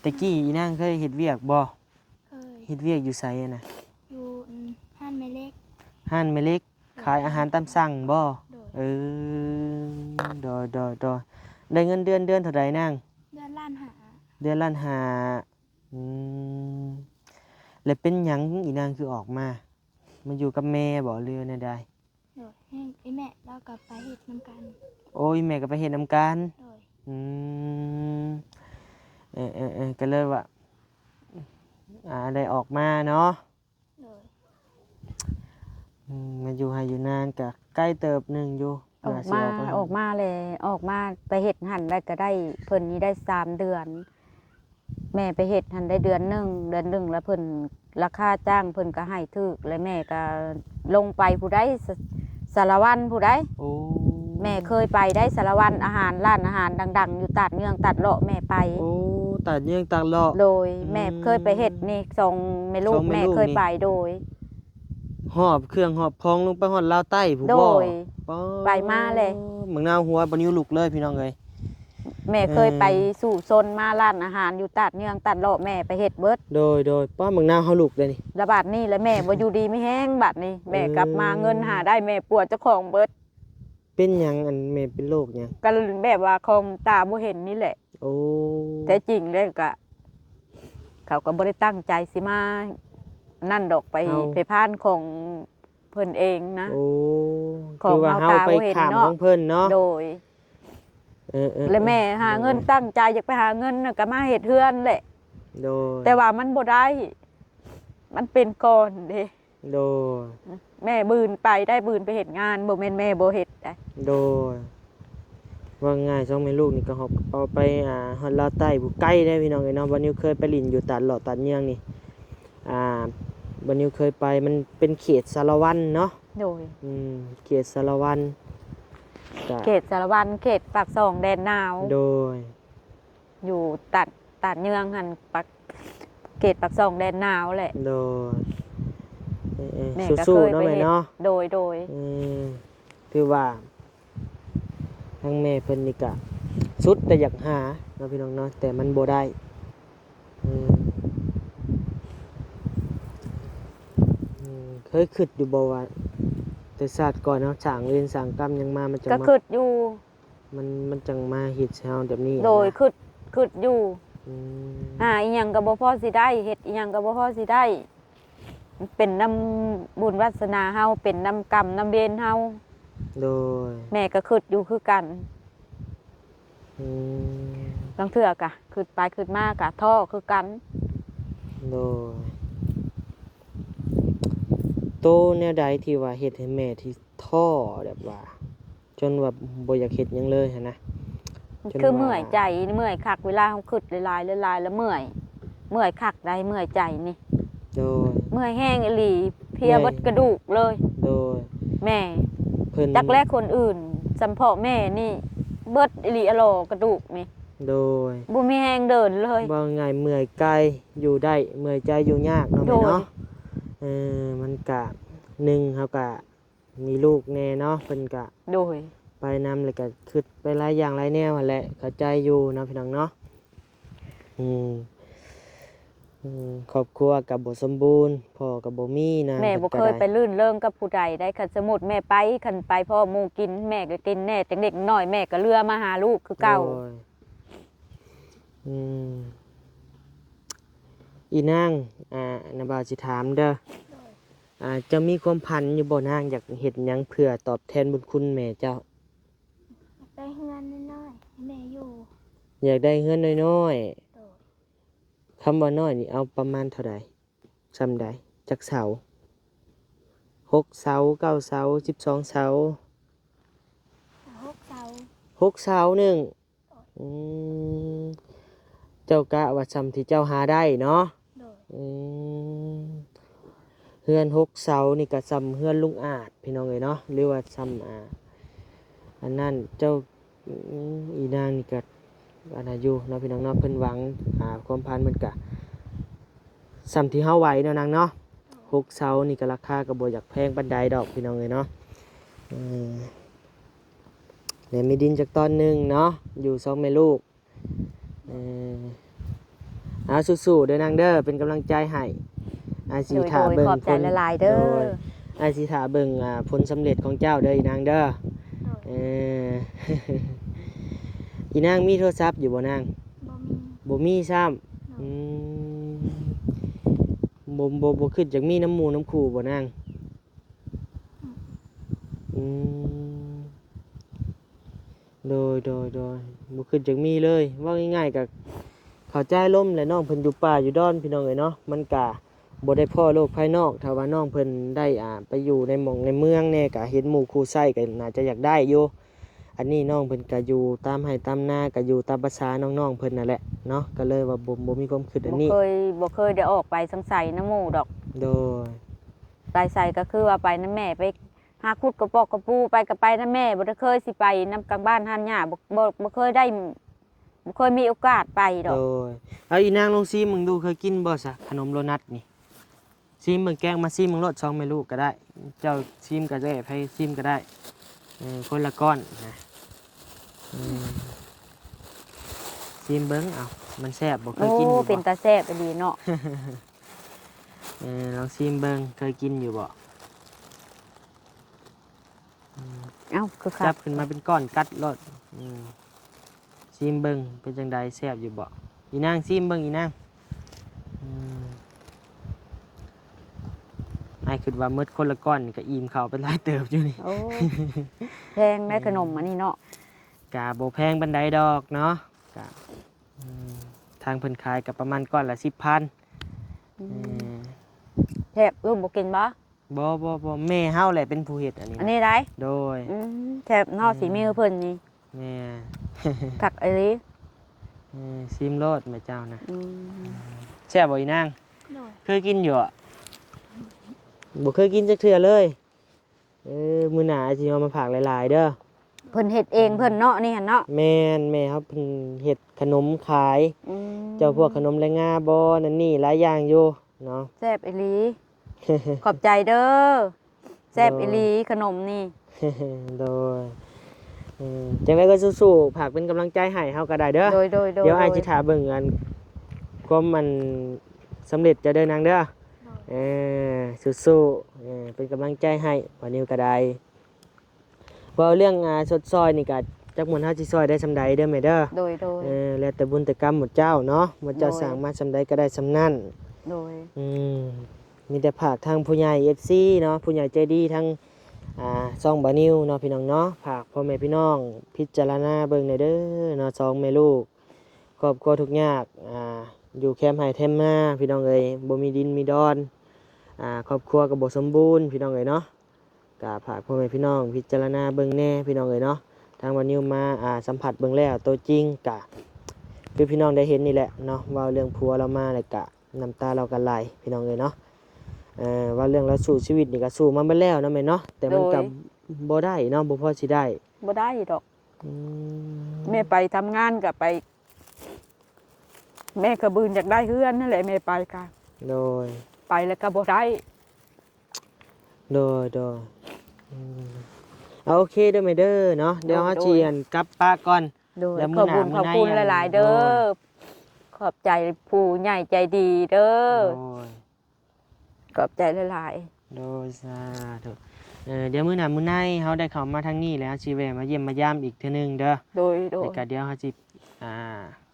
ແຕ່ກີ້ອີນາງເຄີຍເຮັດວຽກບໍ່? ເຄີຍ. ເຮັດວຽກຢູ່ໃສຫັ້ນນະ? ຢູ່ ອັນ ຮ້ານແມ່ເລັກ. ຮ້ານແມ່ເລັກ ໂດຍ ຂາຍອາຫານຕາມສັ່ງບໍ່? ໂດຍ. ເອີ ໂດຍ ໂດຍ ໂດຍ. ໄດ້ເງິນເດືອນ ເດືອນເທົ່າໃດນາງ? ເດືອນລ້ານຫ້າ. ເດືອນລ້ານຫ້າ. ອືມ ແລ້ວເປັນຫຍັງອີນາງຄືອອກມາ? ມາຢູ່ກັບແມ່ບໍ່ ຫຼືແນວໃດ? ໂດຍ ແມ່ ອີແມ່ລາວກໍໄປເຮັດນຳກັນ. ໂອ້ ອີແມ່ກໍໄປເຮັດນຳກັນ. ໂດຍ. ອືມ ເອີໆໆ ກໍເລີຍວ່າ ອ່າ ໄດ້ອອກມາເນາະ. ໂດຍ. ອືມ ມາຢູ່ໄຮ່ຢູ່ນາກໍໄກເຕີບໜຶ່ງຢູ່ ອອກມາ ອອກມາແລ້ວ ອອກມາໄປເຮັດຫັ້ນໄດ້ກໍໄດ້ ເພິ່ນນີ້ໄດ້ສາມເດືອນ. ແມ່ໄປເຮັດຫັ້ນໄດ້ເດືອນໜຶ່ງ ເດືອນໜຶ່ງ ແລ້ວເພິ່ນ ລາຄາຈ້າງເພິ່ນກໍໃຫ້ຖືກ ແລ້ວແມ່ກໍລົງໄປຜູ້ໃດ ສະ ສາລະວັນຜູ້ໃດ. ໂອ້ ແມ່ເຄີຍໄປໄດ້ສາລະວັນ ອາຫານ ຮ້ານອາຫານດັງໆ ຢູ່ຕາດເຍືອງຕາດເລາະແມ່ໄປ. ໂອ້ ຕາດເຍືອງຕາດເລາະ. ໂດຍ. ອືມ ແມ່ເຄີຍໄປເຮັດນີ້ ສອງແມ່ລູກ ສອງແມ່ລູກ ແມ່ເຄີຍໄປ. ໂດຍ. ຫອບເຄື່ອງຫອບຂອງລົງໄປຮອດລາວໃຕ້ພຸ້ນບໍ່? ໂດຍ. ປາ ໄປມາແຫຼະ ບັກນາວຫົວບໍ່ນິ້ວລຸກເລີຍພີ່ນ້ອງເອີຍ. ແມ່ເຄີຍໄປ ເອີ ສູ້ຊົນມາ ຮ້ານອາຫານຢູ່ຕາດເຍືອງຕາດເລາະ ແມ່ໄປເຮັດເບິດ. ໂດຍ ໂດຍ. ປ້າ ບັກນາວເຮົາລຸກເລີຍນີ້ ລະບາດນີ້ລະແມ່ບໍ່ຢູ່ດີມີແຮງ ບາດນີ້ແມ່ ເອີ ກັບມາເງິນຫາໄດ້ ແມ່ປົວເຈົ້າຂອງເບິດ. ເປັນຫຍັງ ອັນແມ່ເປັນໂລກຫຍັງ? ກໍແບບວ່າຂອງຕາບໍ່ເຫັນນີ້ແຫຼະ. ໂອ້ ແທ້ຈິງແລ້ວກະ ເຂົາກໍບໍ່ໄດ້ຕັ້ງໃຈຊິມານັ້ນດອກ ໄປ ເອົາ ໄປຜ່ານຂອງເພິ່ນເອງນະ. ໂອ້ ຂອງ ຄືວ່າເຮົາ ເຮົາຕາ ໄປ ບໍ່ເຫັນ ຂ້າມ ເນາະ ຂອງເພິ່ນເນາະ. ໂດຍ. ເອີໆໆ ແລະແມ່ຫາເງິນ ໂດຍ ຕັ້ງໃຈຢາກໄປຫາເງິນນະ ກໍມາເຮັດເຮືອນແຫຼະ. ໂດຍ. ແຕ່ວ່າມັນບໍ່ໄດ້ ມັນເປັນກ່ອນເດ້. ໂດຍ. ແມ່ບືນໄປໄດ້ ບືນໄປເຮັດງານ ບໍ່ແມ່ນແມ່ບໍ່ເຮັດໄດ໋. ໂດຍ. ເວົ້າງ່າຍ ສອງແມ່ລູກນີ້ກໍຫອບກະເປົາໄປ ອ່າ ຮອດລາວໃຕ້ພຸ້ນ ໄກເດ້ພີ່ນ້ອງເອີຍເນາະ. ບ່າວນິວເຄີຍໄປຫຼິ້ນຢູ່ຕາດເລາະຕາດເຍືອງນີ້ ອ່າ ບ່າວນິວເຄີຍໄປ ມັນເປັນເຂດສາລະວັນເນາະ. ໂດຍ. ອືມ ເຂດສາລະວັນ ກະ ເຂດສາລະວັນ ເຂດປາກຊ່ອງແດນໜາວ. ໂດຍ. ຢູ່ຕາດ ຕາດເຍືອງຫັ້ນ ປາກ ເຂດປາກຊ່ອງແດນໜາວແຫຼະ. ໂດຍ. ເອີໆ ແມ່ກໍ ສູ້ໆ ເນາະແມ່ເນາະ. ໂດຍ ໂດຍ. ອືມ ຖືວ່າທາງແມ່ເພິ່ນນີ້ກະສຸດແຕ່ຢາກຫາເນາະພີ່ນ້ອງເນາະ ແຕ່ມັນບໍ່ໄດ້. ອືມ ອືມ ເຄີຍຄິດຢູ່ບໍ່ວ່າ ແຕ່ຊາດກ່ອນເຮົາສ້າງເວນສ້າງກຳຫຍັງມາ ມັນຈະ ກໍ ມາ ຄິດຢູ່ ມັນ ມັນຈັ່ງມາເຮັດໃສ່ເຮົາແບບນີ້. ໂດຍ ນະ ຄິດ ຄິດຢູ່. ອືມ ຫາອີ່ຫຍັງກໍບໍ່ພໍຊິໄດ້ ເຮັດອີ່ຫຍັງກໍບໍ່ພໍຊິໄດ້ ມັນເປັນນຳບຸນວາສະໜາເຮົາ ເປັນນຳກຳນຳເວນເຮົາ. ໂດຍ. ແມ່ກໍຄິດຢູ່ຄືກັນ. ອືມ ລາງເທື່ອກະຄິດໄປຄິດມາກະທໍ້ຄືກັນ. ໂດຍ. ໂຕແນວໃດທີ່ວ່າເຮັດໃຫ້ແມ່ທີ່ທໍ້ ແບບວ່າ ຈົນວ່າບໍ່ຢາກເຮັດຫຍັງເລີຍຫັ້ນນະ? ຄືເມື່ອຍໃຈ ເມື່ອຍຄັກ ເວລາເຮົາຄິດຫຼາຍໆ ຫຼາຍໆ ລະເມື່ອຍ ເມື່ອຍຄັກໃດ໋ ເມື່ອຍໃຈນີ້. ໂດຍ. ເມື່ອຍແຮງອີ່ຫຼີ ເພຍ ເມື່ອຍ ເບິດກະດູກເລີຍ. ໂດຍ. ແມ່ ເພິ່ນ ຈັກແລຄົນອື່ນ ສຳເພາະແມ່ນີ້ເບິດອີ່ຫຼີ ອະຫຼໍກະດູກນີ້. ໂດຍ. ບໍ່ມີແຮງເດີນເລີຍ ເວົ້າງ່າຍໆ ເມື່ອຍກາຍຢູ່ໄດ້ ເມື່ອຍໃຈຢູ່ຍາກເນາະ. ໂດຍ. ແມ່ເນາະ ເອີ ມັນກະ ໜຶ່ງ ເຮົາກະ ມີລູກແດ່ເນາະ ເພິ່ນກະ ໂດຍ ໄປນຳ ແລ້ວກະຄິດໄປຫຼາຍຢ່າງຫຼາຍແນວຫັ້ນແຫຼະ ເຂົ້າໃຈຢູ່ເນາະພີ່ນ້ອງເນາະ. ອືມ ອືມ ຄອບຄົວກະບໍ່ສົມບູນ ພໍ່ກະບໍ່ມີນະ. ແມ່ບໍ່ເຄີຍໄປລື່ນເລີງກັບຜູ້ໃດໄດ໋ ຄັນສົມມຸດແມ່ໄປ ຄັນໄປພໍ້ໝູ່ກິນ ແມ່ກະກິນແດ່ ຈັ່ງເດັກນ້ອຍແມ່ກະເຫຼືອມາຫາລູກຄືເກົ່າ. ໂດຍ. ອືມ ອີນາງ ອ່າ ນ້າບ່າວຊິຖາມເດີ. ໂດຍ. ອ່າ ເຈົ້າມີຄວາມຝັນຢູ່ບໍ່ນາງ ຢາກເຮັດຫຍັງເພື່ອຕອບແທນບຸນຄຸນແມ່ເຈົ້າ? ຢາກໄດ້ເຮືອນນ້ອຍໆ ໃຫ້ແມ່ຢູ່. ຢາກໄດ້ເຮືອນນ້ອຍໆ. ໂດຍ. ຄຳວ່ານ້ອຍນີ້ເອົາປະມານເທົ່າໃດ? ສ່ຳໃດ? ຈັກເສົາ? ຫົກເສົາ ເກົ້າເສົາ ສິບສອງເສົາ? ຫົກເສົາ. ຫົກເສົາໜຶ່ງ. ອືມ ເຈົ້າກະວ່າຊ່ຳທີ່ເຈົ້າຫາໄດ້ເນາະ. ໂດຍ. ອືມ ເຮືອນຫົກເສົານີ້ກໍສ່ຳເຮືອນລຸງອາດ ພີ່ນ້ອງເອີຍເນາະ ຫຼືວ່າສ່ຳ ອ່າ ອັນນັ້ນ ເຈົ້າ ອືມ ອີນາງນີ້ກໍອັນນັ້ນຢູ່ເນາະ ພີ່ນ້ອງເນາະ ເພິ່ນຫວັງ ອ່າ ຄວາມຝັນເພິ່ນກໍສ່ຳທີ່ເຮົາໄຫວເນາະນາງເນາະ. ຫົກເສົານີ້ກໍລາຄາກໍບໍ່ຢາກແພງປານໃດດອກ ພີ່ນ້ອງເອີຍເນາະ. ເອີ ແລະມີດິນຈັກຕອນໜຶ່ງເນາະ ຢູ່ສອງແມ່ລູກ. ເອີ ເອົາ ສູ້ໆເດີນາງເດີ ເປັນກຳລັງໃຈໃຫ້. ອ້າຍຊິຖ້າເບິ່ງ ໂດຍ ຂອບໃຈ ຜົນ ຫຼາຍໆເດີ. ໂດຍ ອ້າຍຊິຖ້າເບິ່ງ ອ່າ ຜົນສຳເລັດຂອງເຈົ້າເດີ ອີນາງເດີ. ໂດຍ ເອີ ອີນາງມີໂທລະສັບຢູ່ບໍ່ນາງ? ບໍ່ມີ ບໍ່ມີຊ້ຳ. ໂດຍ ອືມ ບໍ່ ບໍ່ ບໍ່ຄິດຢາກມີນຳໝູ່ນຳຄູ່ບໍ່ນາງ? ອືມ ໂດຍ ໂດຍ ໂດຍ ບໍ່ຄິດຢາກມີເລີຍ. ເວົ້າງ່າຍໆ ກໍເຂົ້າໃຈອາລົມແຫຼະ ນ້ອງເພິ່ນຢູ່ປ່າຢູ່ດອນ ພີ່ນ້ອງເອີຍເນາະ ມັນກະບໍ່ໄດ້ພໍ້ໂລກພາຍນອກ. ຖ້າວ່ານ້ອງເພິ່ນໄດ້ ອ່າ ໄປຢູ່ໃນໝ່ອງໃນເມືອງແດ່ ກະເຫັນໝູ່ຄູ່ໃຊ້ ກະໜ້າຈະຢາກໄດ້ຢູ່. ອັນນີ້ນ້ອງເພິ່ນກະຢູ່ຕາມໄຮ່ຕາມນາ ກະຢູ່ຕາມພາສານ້ອງໆເພິ່ນນັ້ນແຫຼະເນາະ ກໍເລີຍວ່າບໍ່ ບໍ່ມີຄວາມຄິດອັນນີ້. ບໍ່ເຄີຍ ບໍ່ເຄີຍໄດ້ອອກໄປສັງໄສນຳໝູ່ດອກ. ໂດຍ ໄປໃສກໍຄືວ່າໄປນຳແມ່ ໄປຫາຂຸດກະປອກກະປູ ໄປກໍໄປນຳແມ່ ບໍ່ໄດ້ເຄີຍຊິໄປນຳກາງບ້ານຮ້ານຫຍ້າ ບໍ່ ບໍ່ ບໍ່ເຄີຍໄດ້ ບໍ່ເຄີຍມີໂອກາດໄປດອກ. ໂດຍ ເອົາ ອີນາງລອງຊີມເບິ່ງດູ ເຄີຍກິນບໍ່ຊະ ຂະໜົມໂດນັດນີ້? ຊີມເບິ່ງ ແກະມາຊີມເບິ່ງໂລດ ສອງແມ່ລູກກໍໄດ້ ເຈົ້າຊີມກໍໄດ້ ໃຜຊີມກໍໄດ້. ເອີ ຄົນລະກ້ອນນະ. ເອີ ຊີມເບິ່ງ ເອົາ ມັນແຊບບໍ່? ເຄີຍກິນຢູ່ບໍ່? ໂອ້ ເປັນຕາແຊບອີ່ຫຼີເນາະ. ເອີ ລອງຊີມເບິ່ງ ເຄີຍກິນຢູ່ບໍ່? ອືມ ເອົ້າ ຄືຄັກ ຈັບຂຶ້ນມາເປັນກ້ອນກັດໂລດ. ອືມ ຊີມເບິ່ງເປັນຈັ່ງໃດ ແຊບຢູ່ບໍ່? ອີນາງຊີມເບິ່ງ ອີນາງ. ອືມ ອ້າຍຄິດວ່າໝົດຄົນລະກ້ອນນີ້ກໍອີ່ມເຂົ້າໄປຫຼາຍເຕີບຢູ່ນີ້. ໂອ້ ແພງໄດ໋ ອືມ ຂະໜົມອັນນີ້ເນາະ. ກະບໍ່ແພງປານໃດດອກເນາະ ກະ ອືມ ທາງເພິ່ນຂາຍກໍປະມານກ້ອນລະສິບພັນ. ອືມ ເອີ ແຊບ ລູກບໍ່ກິນບໍ່? ບໍ່ ບໍ່ ບໍ່ ແມ່ເຮົາແຫຼະເປັນຜູ້ເຮັດອັນນີ້. ອັນນີ້ໄດ໋? ໂດຍ ອືມ ແຊບເນາະ ອືມ ສີມືເພິ່ນນີ້. ແມ່ນ ຄັກອີ່ຫຼີ. ເອີ ຊີມໂລດແມ່ເຈົ້ານະ. ອືມ ແຊບບໍ່ອີນາງ? ໂດຍ ເຄີຍກິນຢູ່ບໍ່? ບໍ່ເຄີຍກິນຈັກເທື່ອເລີຍ. ເອີ ມື້ໜ້າຊິເອົາມາຝາກຫຼາຍໆເດີ. ເພິ່ນເຮັດເອງເພິ່ນເນາະ ນີ້ຫັ້ນເນາະ. ແມ່ນ ແມ່ເຮົາເພິ່ນເຮັດຂະໜົມຂາຍ. ອືມ ເຈົ້າພວກຂະໜົມແລງງາບໍ ນັ້ນນີ້ຫຼາຍຢ່າງຢູ່ເນາະ. ແຊບອີ່ຫຼີ. ຂອບໃຈເດີ ແຊບອີ່ຫຼີ ໂດຍ ຂະໜົມນີ້. ໂດຍ ເອີ ຈັ່ງໃດກໍສູ້ໆ ຝາກເປັນກຳລັງໃຈໃຫ້ເຮົາກໍໄດ້ເດີ. ໂດຍ ໂດຍ ໂດຍ ດຽວອ້າຍຊິຖ້າເບິ່ງອັນ ຄວາມອັນສຳເລັດເຈົ້າເດີນາງເດີ. ໂດຍ ເອີ ສູ້ໆ ເອີ ເປັນກຳລັງໃຈໃຫ້ ບ່າວນິວກໍໄດ້. ເວົ້າເລື່ອງ ອ່າ ຊົດຊ່ອຍນີ້ກໍຈັກໝົດເຮົາຊິຊ່ອຍໄດ້ສ່ຳໃດເດີແມ່ເດີ. ໂດຍ ໂດຍ ເອີ ແລ້ວແຕ່ບຸນແຕ່ກຳໝົດເຈົ້າເນາະ ໝົດເຈົ້າ ໂດຍ ສ້າງມາສ່ຳໃດກໍໄດ້ສ່ຳນັ້ນ. ໂດຍ ອືມ ມີແຕ່ຝາກທາງຜູ້ໃຫຍ່ ເອັຟຊີ ເນາະ ຜູ້ໃຫຍ່ໃຈດີທາງ ອ່າ ຊ່ອງບ່າວນິວເນາະ ພີ່ນ້ອງເນາະ ຝາກພໍ່ແມ່ພີ່ນ້ອງພິຈາລະນາເບິ່ງແດ່ເດີເນາະ ສອງແມ່ລູກ ຄອບຄົວທຸກຍາກ ອ່າ ຢູ່ແຄມໄຮ່ແຄມນາ ພີ່ນ້ອງເອີຍ ບໍ່ມີດິນມີດອນ ອ່າ ຄອບຄົວກໍບໍ່ສົມບູນ ພີ່ນ້ອງເອີຍເນາະ. ກະຝາກພໍ່ແມ່ພີ່ນ້ອງພິຈາລະນາເບິ່ງແດ່ພີ່ນ້ອງເອີຍເນາະ. ທາງບ່າວນິວມາ ອ່າ ສຳຜັດເບິ່ງແລ້ວໂຕຈິງ ກະຄືພີ່ນ້ອງໄດ້ເຫັນນີ້ແຫຼະເນາະ ເວົ້າເລື່ອງຜົວລາວມາແລ້ວກະນ້ຳຕາລາວກະໄຫຼພີ່ນ້ອງເອີຍເນາະ. ເອີ ເວົ້າເລື່ອງລາວສູ້ຊີວິດນີ້ກະສູ້ມາເບິດແລ້ວເນາະແມ່ເນາະ ແຕ່ມັນກະ ໂດຍ ບໍ່ໄດ້ເນາະ ບໍ່ພໍຊິໄດ້ ບໍ່ໄດ້ດອກ. ອືມ ແມ່ໄປທຳງານກະໄປ ແມ່ກະບືນຢາກໄດ້ເຮືອນຫັ້ນແຫຼະ ແມ່ໄປກະ ໂດຍ ໄປແລ້ວກະບໍ່ໄດ້. ໂດຍ ໂດຍ ອືມ ເອົາ ໂອເຄເດີແມ່ເດີເນາະ ດຽວເຮົາ ໂດຍ ຊິ ໂດຍ ອັນ ກັບປະກ່ອນ. ໂດຍ ແລ້ວມື້ໜ້າ ຂອບຄຸນ ມື້ໃນ ຂອບຄຸນ ອັນ ຫຼາຍໆເດີ ໂດຍ ຂອບໃຈຜູ້ໃຫຍ່ໃຈດີເດີ ໂດຍ ຂອບໃຈຫຼາຍໆ. ໂດຍ ສາທຸ. ເອີ ດຽວມື້ໜ້າມື້ໃນເຮົາໄດ້ເຂົ້າມາທາງນີ້ແລ້ວ ເຮົາຊິແວ່ມາຢ້ຽມມາຢາມອີກເທື່ອໜຶ່ງເດີ. ໂດຍ ໂດຍ ແລ້ວກະດຽວເຮົາຊິ ອ່າ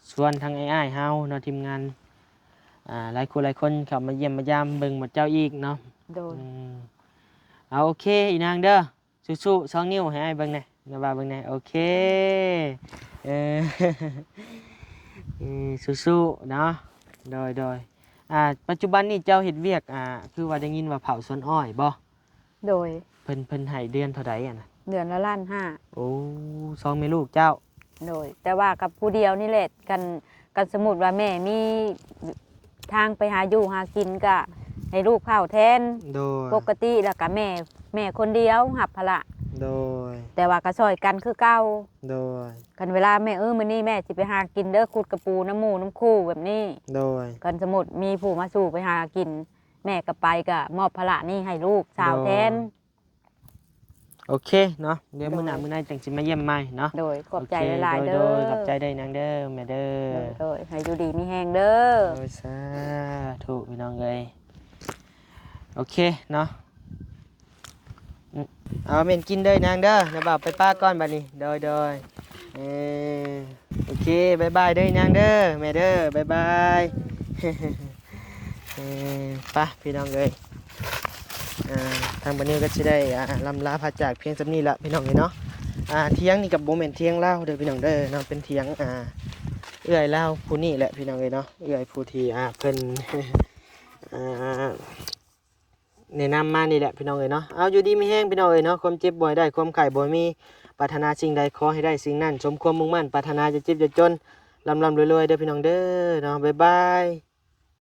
ຊວນທາງອ້າຍໆເຮົາເນາະ ທີມງານ ອ່າ ຫຼາຍຄູ່ຫຼາຍຄົນເຂົ້າມາຢ້ຽມມາຢາມເບິ່ງໝົດເຈົ້າອີກເນາະ. ໂດຍ ອືມ ເອົາ ໂອເຄ ອີນາງເດີ ສູ້ໆ ສອງນິ້ວໃຫ້ອ້າຍເບິ່ງແດ່ ນະວ່າເບິ່ງແດ່ ໂອເຄ ເອີ ເອີ ສູ້ໆເນາະ. ໂດຍ ໂດຍ ອ່າ ປັດຈຸບັນນີ້ເຈົ້າເຮັດວຽກ ອ່າ ຄືວ່າໄດ້ຍິນວ່າເຜົາສວນອ້ອຍບໍ? ໂດຍ ເພິ່ນ ເພິ່ນໃຫ້ເດືອນເທົ່າໃດຫັ້ນນະ? ເດືອນລະລ້ານຫ້າ. ໂອ້ ສອງແມ່ລູກເຈົ້າ. ໂດຍ ແຕ່ວ່າກັບຜູ້ດຽວນີ້ແຫຼະ ຄັນ ຄັນສົມມຸດວ່າແມ່ມີທາງໄປຫາຢູ່ຫາກິນກະ ໃຫ້ລູກເຝົ້າແທນ. ໂດຍ ປົກກະຕິແລ້ວກະແມ່ ແມ່ຄົນດຽວຮັບພາລະ. ໂດຍ ແຕ່ວ່າກໍຊ່ອຍກັນຄືເກົ່າ. ໂດຍ ຄັນເວລາແມ່ ເອີ ມື້ນີ້ແມ່ຊິໄປຫາກິນເດີ ຂຸດກະປູນຳໝູ່ນຳຄູ່ແບບນີ້. ໂດຍ ຄັນສົມມຸດມີຜູ້ມາສູ່ໄປຫາກິນ ແມ່ກໍໄປ ກໍມອບພາລະນີ້ໃຫ້ລູກສາວແທນ. ໂດຍ ໂອເຄເນາະ ດຽວມື້ໜ້າ ໂດຍ ມື້ໃນຈັ່ງຊິມາຢ້ຽມໃໝ່ເນາະ. ໂດຍ ຂອບໃຈ ໂອເຄ ຫຼາຍໆ ໂດຍ ເດີ ໂດຍ ຂອບໃຈເດີນາງເດີ ແມ່ເດີ. ໂດຍ ໂດຍ ໃຫ້ຢູ່ດີມີແຮງເດີ. ໂດຍ ສາທຸ ພີ່ນ້ອງເອີຍ. ໂອເຄເນາະ ອືມ ເອົາເມັນກິນເດີນາງເດີ. ດຽວບ່າວໄປປ້າກ່ອນບັດນີ້. ໂດຍ ໂດຍ ເອີ ໂອເຄ ບາຍບາຍເດີນາງເດີ ແມ່ເດີ ບາຍບາຍ. ເອີ ໄປພີ່ນ້ອງເອີຍ ອ່າ ທາງບ່າວນິວກໍຊິໄດ້ ອ່າ ລ່ຳລາພາຈາກພຽງສ່ຳນີ້ລະພີ່ນ້ອງເອີຍເນາະ. ອ່າ ຖຽງນີ້ກໍບໍ່ແມ່ນຖຽງລາວເດີພີ່ນ້ອງເດີເນາະ ເປັນຖຽງ ອ່າ ເອື້ອຍລາວຜູ້ນີ້ແຫຼະພີ່ນ້ອງເອີຍເນາະ ເອື້ອຍຜູ້ທີ່ ອ່າ ເພິ່ນ ອ່າ ແນະນຳມານີ້ແຫຼະພີ່ນ້ອງເອີຍເນາະ. ເອົາ ຢູ່ດີມີແຮງພີ່ນ້ອງເອີຍເນາະ ຄວາມເຈັບບໍ່ໃຫ້ໄດ້ ຄວາມໄຂ້ບໍ່ໃຫ້ມີ ປາດຖະໜາສິ່ງໃດຂໍໃຫ້ໄດ້ສິ່ງນັ້ນ ສົມຄວາມມຸ່ງໝັ້ນປາດຖະໜາ ຢ່າເຈັບຢ່າຈົນ ລ່ຳໆລວຍໆເດີພີ່ນ້ອງເດີເນາະ. ບາຍບາຍ.